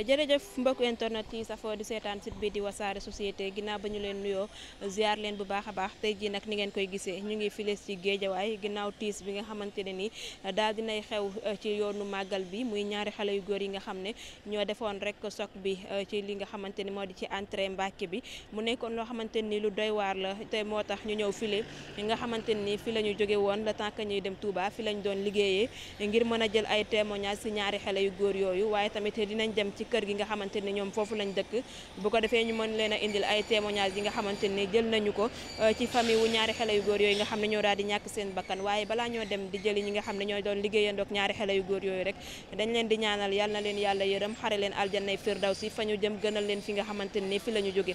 jërëjëf mbokk internet yi safoo di seetaan site bi di wasaare société ginnaaw ba ñu leen nuyoo ziar leen bu baax a baax tey jii nag ni ngeen koy gisee ñu ngi files ci géejawaay ginnaaw tiis bi nga xamante ne ni daal dinay xew ci yoonu màggal bi muy ñaari xale yu góor yi nga xam ne ñoo defoon rek choc bi ci li nga xamante ni moo di ci entrée Mbàkke bi mu nekkoon loo xamante ni lu doy waar la te moo tax ñu ñëw file nga xamante ni fi la ñu jóge woon le temps que ñuy dem Touba fi lañ doon liggéeyee ngir mën a jël ay témoignages ci ñaari xale yu góor yooyu waaye tamit dinañ dem ci kër gi nga xamante ni ñoom foofu lañ dëkk bu ko defee ñu mën leen a indil ay témoignages yi nga xamante ni jël nañu ko ci famille wu ñaari xale yu góor yooyu nga xam ne ñoo daal di ñàkk seen bakkan waaye balaa ñoo dem di jëli ñi nga xam ne ñoo doon liggéeyandoog ñaari xale yu góor yooyu rek dañ leen di ñaanal yal na leen yàlla yërëm xare leen aljannay firdawsi fa ñu jëm gënal leen fi nga xamante ni fi la ñu jóge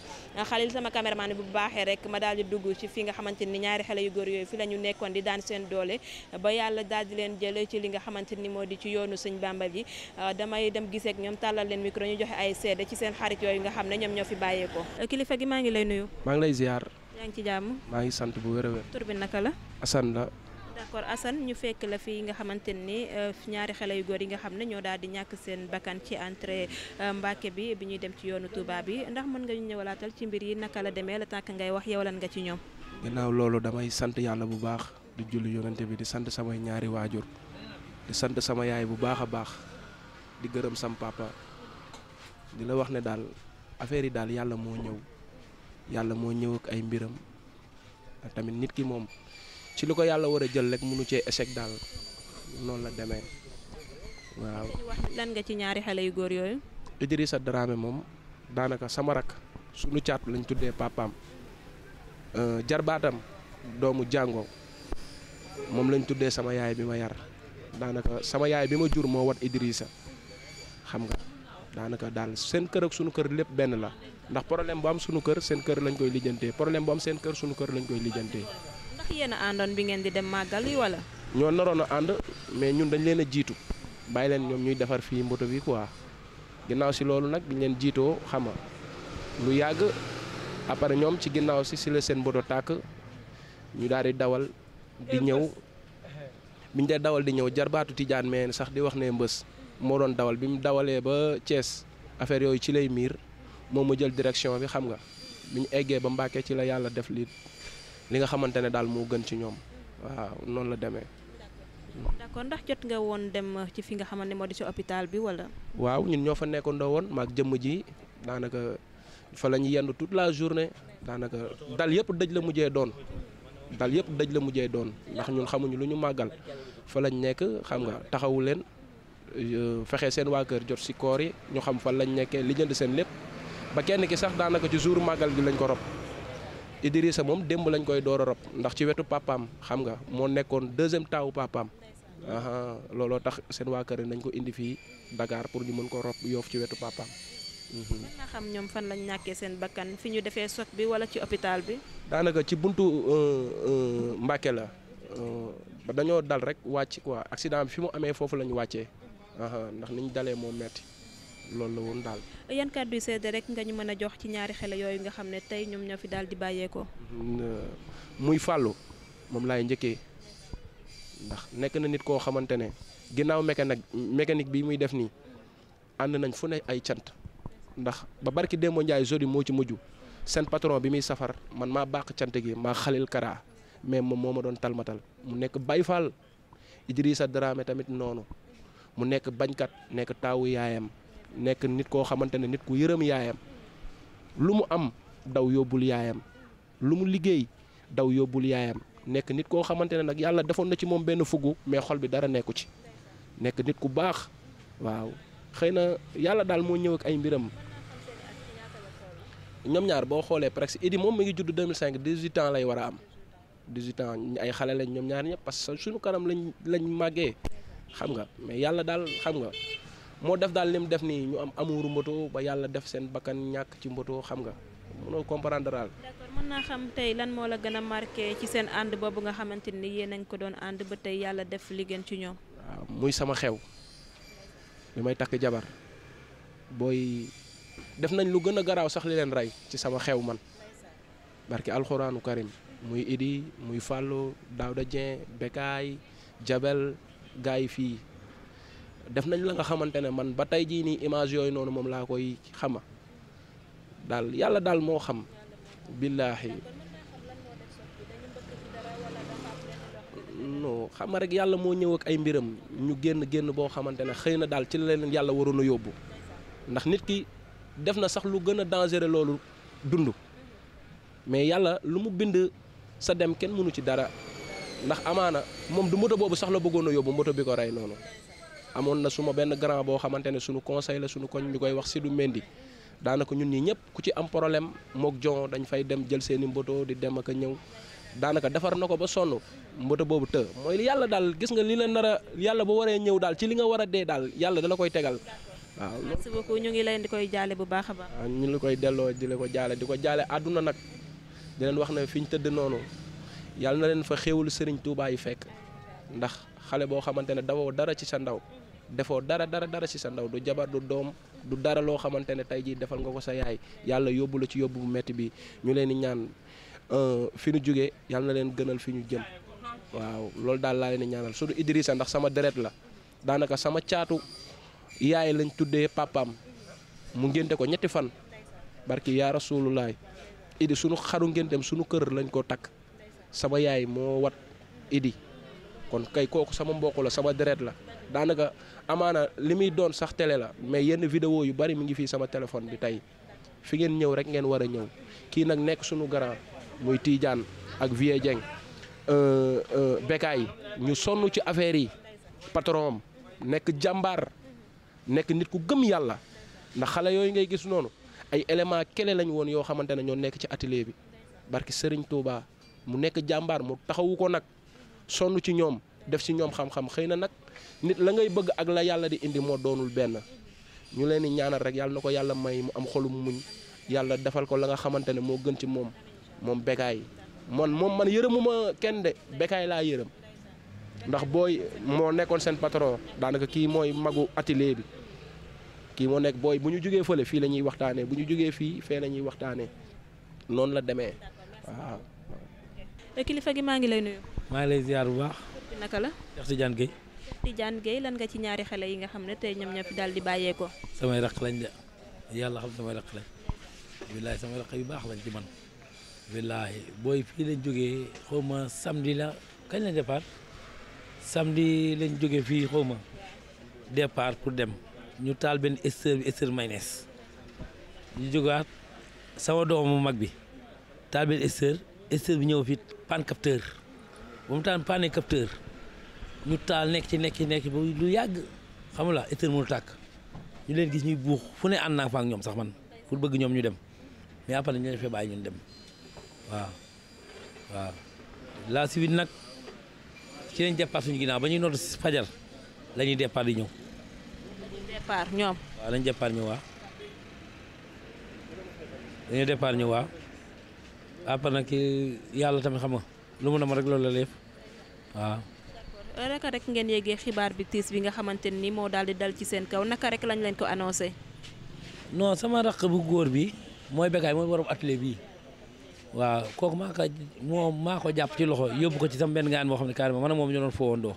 Xalil sama caméraman bu baaxee rek ma daal di dugg ci fi nga xamante ni ñaari xale yu góor yooyu fi la ñu nekkoon di daan seen doole ba yàlla daal di leen jële ci li nga xamante ni moo di ci yoonu sëñ Bàmba ji damay dem gisee ak ñoom tàllal leen micro ñu joxe ay seede ci seen xarit yooyu nga xam ne ñoom ñoo fi bàyyeekoo. kilifa gi maa ngi lay nuyu. maa ngi lay ziar. yaa ngi ci jàmm. maa ngi sant bu wér a wér. tur bi naka la. Assane la. d'accord Assane ñu fekk la fi nga xamante ni ñaari xale yu góor yi nga xam ne ñoo daal di ñàkk seen bakkan ci entrée Mbàkke bi ñuy dem ci yoonu Touba bi ndax mën nga ñu ñëwalaatal ci mbir yi naka la demee la tàkk ngay wax yow lan nga ci ñoom. ginnaaw loolu damay sant yàlla bu baax di julli yonente bi di sant samay ñaari waajur di sant sama yaay bu baax a baax di gërëm sam papa di la wax ne daal affaire yi daal yàlla moo ñëw ak ay mbiram ak tamit nit ki moom ci lu ko yàlla war a jël rek mënu cee échec daal noonu la demee waaw. wax lan nga ci ñaari xale yu góor yooyu. Idrissa Dramé moom daanaka sama rak sunu caat lañ tuddee papaam jarbaatam doomu jàngoo moom lañ tuddee sama yaay bi ma yar daanaka sama yaay bi ma jur moo wat Idrissa xam nga daanaka daal seen kër ak sunu kër lépp benn la ndax problème bu am sunu kër seen kër lañ koy lijjantee problème bu am seen kër sunu kër lañ koy lijjantee. ndax yéen a àndoon bi ngeen di dem màggal yi wala. ñoo naroon a ànd mais ñun dañ leen a jiitu bàyyi leen ñoom ñuy defar fii mboto bi quoi ginnaaw si loolu nag biñ leen jiitoo xam nga lu yàgg après ñoom ci ginnaaw si la seen mboto tàkk ñu daal di dawal di ñëw biñ dee dawal di ñëw jarbaatu Tijaan mais sax di wax ne mbës moo doon dawal bi mu dawalee ba Thiès affaire yooyu ci lay miir moom ma jël direction bi xam nga bi ñu eggee ba Mbàkke ci la yàlla def li nga xamante ne daal moo gën ci ñoom waaw noonu la demee. d'accord ndax jot nga woon dem ci fi nga xamante ne moo di ci hôpital bi wala. waaw ñun ñoo fa nekkandoo woon maag jëmm ji daanaka fa la ñu yendu toute la journée daanaka dal yëpp dëj la mujjee doon. dal yëpp dëj la mujjee doon ndax ñun xamuñu lu ñu màggal fa lañ nekk xam nga taxawu leen fexe seen waa kër jot si koor yi ñu xam fan lañ nekkee li jënd seen lépp ba kenn ki sax daanaka ci jour màggal gi lañ ko rob Idrissa moom démb lañ koy door a rob ndax ci wetu papaam xam nga moo nekkoon deuxième taawu papaam looloo tax seen waa kër nañ ko indi fii Dakar pour ñu mën ko rob Yoff ci wetu papaam. mën nga xam ñoom fan lañ ñàkkee seen bakkan fi ñu defee choc bi wala ci hôpital bi. daanaka ci buntu Mbàkke la ba dañoo dal rek wàcc quoi accident bi fi mu amee foofu la ñu wàccee ndax ni ñu dalee moo metti loolu la woon daal. yan kàddu yu seede rek nga ñu mën a jox ci ñaari xale yooyu nga xam ne tey ñoom ñoo fi daal di bàyyeekoo. muy fàllu moom laay njëkkee ndax nekk na nit koo xamante ne ginnaaw mécanique bi muy def nii ànd nañ fu ne ay cant. ndax ba barki Demba Ndiaye jodi moo ci mujj seen patron bi muy safar man maa bàq cant gi maa Xalil Kara mais moom moo ma doon talmatal mu nekk Baye Fall Idrissa Dramé tamit noonu mu nekk bañkat nekk taawu yaayam nekk nit koo xamante ne nit ku yërëm yaayam lu mu am daw yóbbul yaayam lu mu liggéey daw yóbbul yaayam nekk nit koo xamante ne nag yàlla defoon na ci moom benn fugu mais xol bi dara nekku ci nekk nit ku baax waaw xëy na yàlla daal moo ñëw ak ay mbiram. ñoom ñaar boo xoolee presque Idi moom mi ngi judd 2005 18 ans lay war a am 18 ans ay xale lañ ñoom ñaar ñëpp parce que suñu kanam lañ màggee xam nga mais yàlla daal xam nga moo def daal li mu def nii ñu am amuuru mboto ba yàlla def seen bakkan ñàkk ci mboto xam nga mënoo comprendre daal. d'accord mën naa xam tey lan moo la gën a marqué ci seen ànd boobu nga xamante ni yéen a ngi ko doon ànd ba tey yàlla def li gën ci ñoom. waaw muy sama xew li may takk jabar booy. def nañ lu gën a garaaw sax li leen rey ci sama xew man barki alxuraanu karim muy Idi muy Fallou Daouda Dieng Bekaay Jabel gars yi fii def nañ la nga xamante ne man ba tey jii nii image yooyu noonu moom laa koy xama daal yàlla daal moo xam billaahi non xam nga rek yàlla moo ñëw ak ay mbiram ñu génn boo xamante ne xëy na daal ci la leen yàlla waroon a yóbbu ndax nit ki def na sax lu gën a dangereux loolu dund mais yàlla lu mu bind sa dem kenn mënu ci dara ndax amaana moom du moto boobu sax la bëggoon a yóbbu moto bi ko rey noonu amoon na suma benn grand boo xamante ne suñu conseil la suñu koñ ñu koy wax Sidou Mendy daanaka ñun ñi ñëpp ku ci am problème mook jon dañ fay dem jël seeni mboto di dem ak a ñëw daanaka defar na ko ba sonn mboto boobu të mooy yàlla daal gis nga li la nar a yàlla ba waree ñëw daal ci li nga war a dee daal yàlla dala koy tegal waaw. merci beaucoup ñu ngi leen di koy jaale bu baax a baax. waaw ñu la koy delloo di la ko jaale di ko jaale àdduna nag di leen wax ne fi ñu tëdd noonu yàlla na leen fa xéewul Serigne Touba yi fekk ndax xale boo xamante ne dawoo dara ci sa ndaw defoo dara ci sa ndaw du jabar du doom du dara loo xamante ne tey jii defal nga ko sa yaay yàlla yóbbu la ci yóbbu bu metti bi ñu leen di ñaan fi ñu jógee yàlla na leen gënal fi ñu jëm waaw loolu daal laa leen di ñaanal surtout Idrissa ndax sama deret la daanaka sama caatu yaay lañ tuddee papaam mu ngénte ko ñetti fan barki yaa rasulullaay Idi sunu xaru ngénteem sunu kër lañ ko takk sama yaay moo wat Idi kon kay kooku sama mbokk la sama deret la daanaka amaana li muy doon sax télé la mais yenn vidéo yu bari mi ngi fii sama téléphone bi tey fi ngeen ñëw rek ngeen war a ñëw kii nag nekk sunu grand muy Tidiane ak Vieux Dieng Bécaye ñu sonn ci affaire yi patron am nekk jàmbaar nekk nit ku gëm yàlla ndax xale yooyu ngay gis noonu ay élément kele lañ woon yoo xamante ne ñoo nekk ci atelier bi barki Serigne Touba mu nekk jàmbaar mu taxawu ko nag sonn ci ñoom def ci ñoom xam-xam xëy na nag nit la ngay bëgg ak la yàlla di indi moo doonul benn ñu leen di ñaanal rek yàlla na ko yàlla may mu am xolum muñ yàlla defal ko la nga xamante ne moo gën ci moom Bécaye man yërëmuma kenn de Bécaye laa yërëm ndax booy moo nekkoon seen patron daanaka kii mooy magu atelier bi kii moo nekk booy bu ñu jógee fële fii la ñuy waxtaanee bu ñu jógee fii fee la ñuy waxtaanee noonu la demee waaw. kilifa gi maa ngi lay nuyu. maa ngi lay ziar bu baax. naka la. Cheikh Tidiane Gueye. Tidiane Gueye lan nga ci ñaari xale yi nga xam ne tey ñoom ñoo fi daal di bàyyeekoo. samay raq lañ de yàlla xam samay raq lañ billaahi samay raq yu baax lañ ci man billaahi booy fii lañ jógee xaw ma samedi la kañ lañ départ samedi lañ jógee fii xaw ma départ pour dem ñu taal benn Esther mayonnaise ñu jógaat sama doomu mag bi taal benn Esther bi ñëw fi panne capteur ba mu taal panne capteur ñu taal nekk ci ba lu yàgg xam nga Esther mënu tàkk ñu leen gis ñuy buux fu ne ànd naa fa ak ñoom sax man pour bëgg ñoom ñu dem mais après ñu defee bàyyi ñun dem waaw la suite nag ci lañ départ suñu ginnaaw ba ñuy nodd fajar la ñuy départ di ñëw. ñoom. waaw lañ départ ñëw waaw dañuy départ ñëw waaw après nag yàlla tamit xam nga lu mu ne ma rek loolu la def waaw. naka rek ngeen yéegee xibaar bi tiis bi nga xamante ni moo daal di dal ci seen kaw naka rek lañ leen ko annoncé. non sama raq bu góor bi mooy Bécaye mooy borom atelier bii waaw kooku maa ko jàpp ci loxo yóbbu ko ci sama benn gaan boo xam ne carrément man ak moom ñu doon foowandoo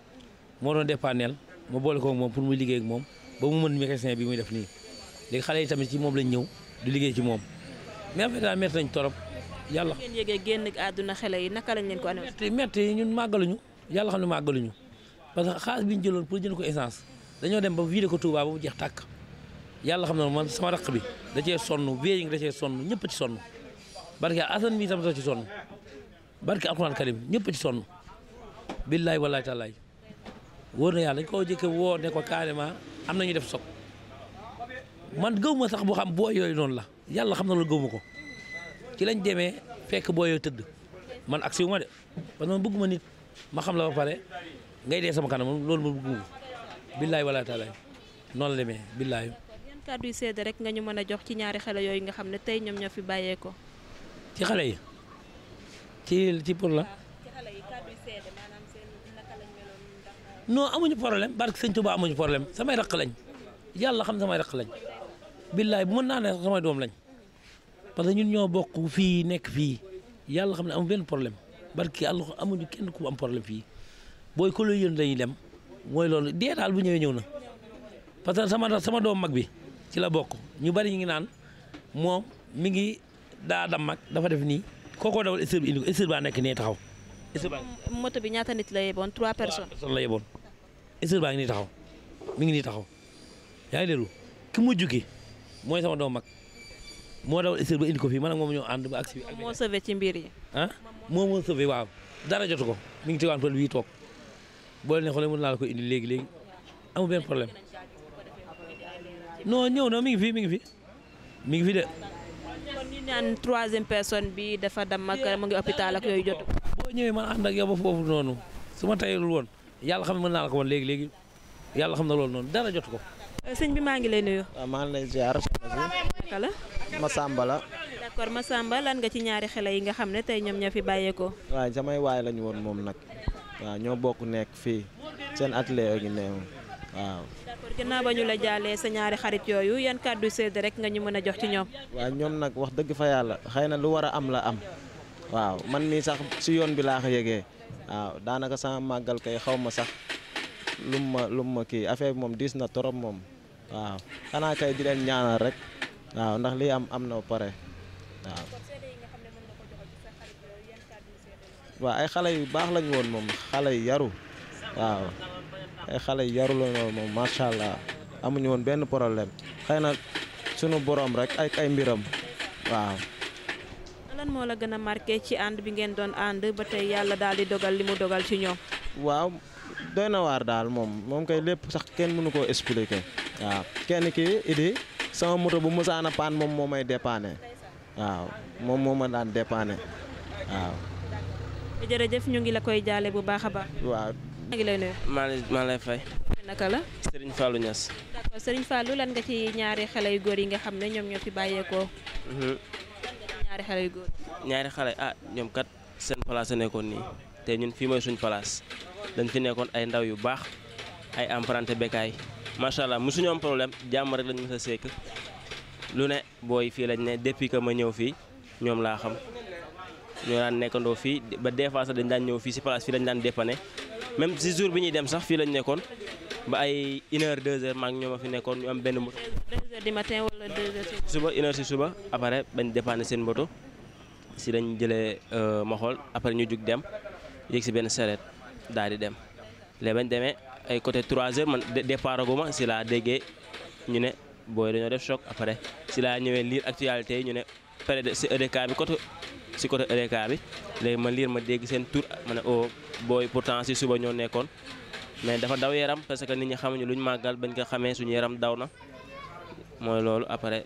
moo doon dépannel ma boole ko ak moom pour muy liggéey ak moom ba mu mën mécanicien bi muy def nii léegi xale yi tamit ci moom lañ ñëw di liggéey ci moom mais en fait daal métti nañ torop yàlla. ngeen yéegee génn àdduna xale yi naka lañ leen ko annoncé. métti ñun màggaluñu yàlla xam ne màggaluñu parce que xaalis bi ñu jëloon pour jënd ko essence dañoo dem ba vidé ko Touba ba mu jeex tàkk yàlla xam na man sama raq bi da cee sonn véyi da cee sonn ñëpp ci sonn barke Assane mi tam ci sonn barke Alxuraan Karim ñëpp ci sonn billaay wallaay tallaay wóor na yàlla dañ koo jëkke woo ne ko carrément am na ñu def soog man gëw ma sax boo xam boo yooyu noonu la yàlla xam na loolu gëw ma ko ci lañ demee fekk boo yooyu tëdd man agsi wu ma de parce que man bëgguma nit ma xam la ba pare ngay dee sama kanam loolu ma bëgguma billaay wallaay tallaay noonu la demee billaay. yan kàddu yu seede rek nga ñu mën a jox ci ñaari xale yooyu nga xam ne tey ñoom ñoo fi bàyyeekoo. ci xale yi ci pour la. ci xale yi kàddu yu seede maanaam seen naka lañ meloon ndax. non amuñu problème barke sëñ Tuba amuñu problème samay raq lañ yàlla xam samay raq lañ billaay bu mën naa ne samay doom lañ parce que ñun ñoo bokk fii nekk fii yàlla xam ne amu benn problème barke yàlla amuñu kenn ku am problème fii booy ko lay yën dañuy dem mooy loolu dee daal bu ñëwee ñëw na parce que sama doom mag bi ci la bokk ñu bari ñu ngi naan moom mi ngi daa dam mag dafa def nii kookoo dawal esseur bi indi ko esseur baa nekk nee taxaw. esseur baa moto bi ñaata nit la yeboon 3 personnes. 3 personnes la yeboon esseur baa ngi nii taxaw mi ngi nii taxaw yaa ngi déglu ki mujj ki mooy sama doom mag moo dawal esseur ba indi ko fii man ak moom ñoo ànd ba agsi bi. moo sauvé ci mbir yi. ah moo sauvé waaw dara jotu ko mi ngi teewaan pël bii toog boo leen xoolee mën naa la ko indi léegi amul benn problème non ñëw na mi ngi fi de. kon ñu naan 3e personne bi dafa dam ak mu ngi hôpital ak yooyu jotu. boo ñëwee man ànd ak yow ba foofu noonu su ma tayalul woon yàlla xam ne mën naa la ko woon léegi yàlla xam na loolu noonu dara jotu ko. sëñ bi maa ngi lay nuyu. waaw maa ngi lay ziar. naka la. Massamba la. d'accord Massamba lan nga ci ñaari xale yi nga xam ne tey ñoom ñoo fi bàyyeekoo. waaw samay waay lañu woon moom nag waaw ñoo bokk nekk fii seen atelier gi ne waaw. d'accord ginnaaw ba ñu la jaalee sa ñaari xarit yooyu yan kàddu sedd rek nga ñu mën a jox ci ñoom. waaw ñoom nag wax dëgg fa yàlla xëy na lu war a am la am waaw man mii sax si yoon bi laa ko yëgee waaw daanaka sama màggal kay xaw ma sax lu ma kii affaire bi moom diis na torop moom waaw xanaa kay di leen ñaanal rek waaw ndax lii am na ba pare waaw. waaw ay xale yu baax lañu woon moom xale yu yaru waaw ay xale yu yaru la moom macha allah amuñu woon benn problème xëy na sunu borom rek ay mbiram waaw. lan moo la gën a marqué ci ànd bi ngeen doon ànd ba tey yàlla daal di dogal li mu dogal ci ñoom. waaw doy na waar daal moom kay lépp sax kenn mënu koo expliquer waaw kenn ki idi sama moto bu musaana paan moom moo may dépanner waaw moom moo ma daan dépanner waaw. jërëjëf ñu ngi la koy jaale bu baax a baax. waaw. maa ngi lay nuyu. maa lay fay. naka la. Serigne Fallou Niass. d'accord Serigne Fallou lan nga ci ñaari xale yu góor yi nga xam ne ñoom ñoo fi bàyyeekoo. ñaari xale yu góor. ñaari xale ñoom kat seen place a nekkoon nii te ñun fii mooy suñ place dañ fi nekkoon ay ndaw yu baax ay emprunté bekkaay macha allah mosuñu am problème jàmm rek lañ mës a sekk lu ne booy fii lañ ne depuis que ma ñëw fii ñoom laa xam ñoo daan nekkandoo fii ba des fois sax dañ daan ñëw fii si place fii lañ daan dépanner même si jour bi ñuy dem sax fii lañ nekkoon ba ay 1 heure 2 heures maak ñoom a fi nekkoon ñu am benn moto. 2 heures du matin wala 2 heures suba 1 heure si suba après bañ dépanner seen moto si lañ jëlee ma xool après ñu jug dem yéeg si benn sareet daal di dem léegi bañ demee ay côté 3 heures man départ guma si laa déggee ñu ne booy dañoo def choc après si laa ñëwee lire actualité yi ñu ne près de si EDK bi côté EDK bi léegi ma lire ma dégg seen tur ma ne oh booy pourtant si suba ñoo nekkoon mais dafa daw yaram parce que nit ñi xamuñu luñ màggal bañ ko xamee suñu yaram daw na mooy loolu après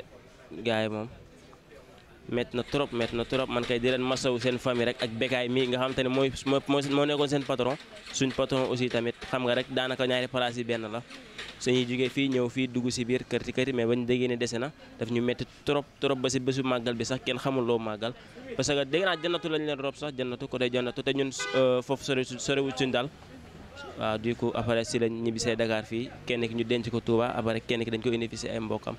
gars yi moom métti na trop man kay di leen masawu seen famille rek ak bekkaay mii nga xam te ne moo nekkoon seen patron suñ patron aussi tamit xam nga rek daanaka ñaari place yi benn la suñuy jógee fii ñëw fii dugg si biir kërti mais bañ déggee ne dese na daf ñu métti trop ba si bésu màggal bi sax kenn xamul loo màggal parce que dégg naa jannatu lañ leen rob sax jannatu côté jannatu te ñun foofu sorewul suñ daal waaw du coup après si lañ ñibbisee Dakar fii kenn ki ñu denc ko Touba après kenn ki dañ ko indi fi si ay mbokkam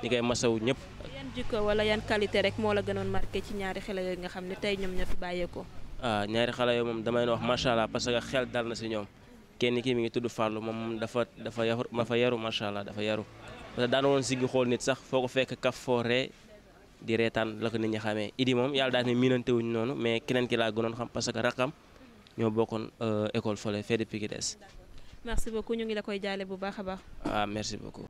ñi koy masawu ñëpp. yan jikko wala yan qualité rek moo la gënoon marqué ci ñaari xale yooyu nga xam ne tey ñoom ñoo fi bàyyeekoo. ñaari xale yooyu moom damay wax macha allah parce que xel dal na si ñoom kenn ki mi ngi tudd Fallou moom dafa yaru macha allah dafa yaru parce que daan woon siggi xool nit sax foo ko fekk kaf fooree di reetaan la ko nit ñi xamee Idi moom yàlla daal ne miinante wuñ noonu mais keneen ki laa gënoon xam parce que rakam ñoo bokkoon école fële fee de Pikides. merci beaucoup ñu ngi la koy jaale bu baax a baax. merci beaucoup.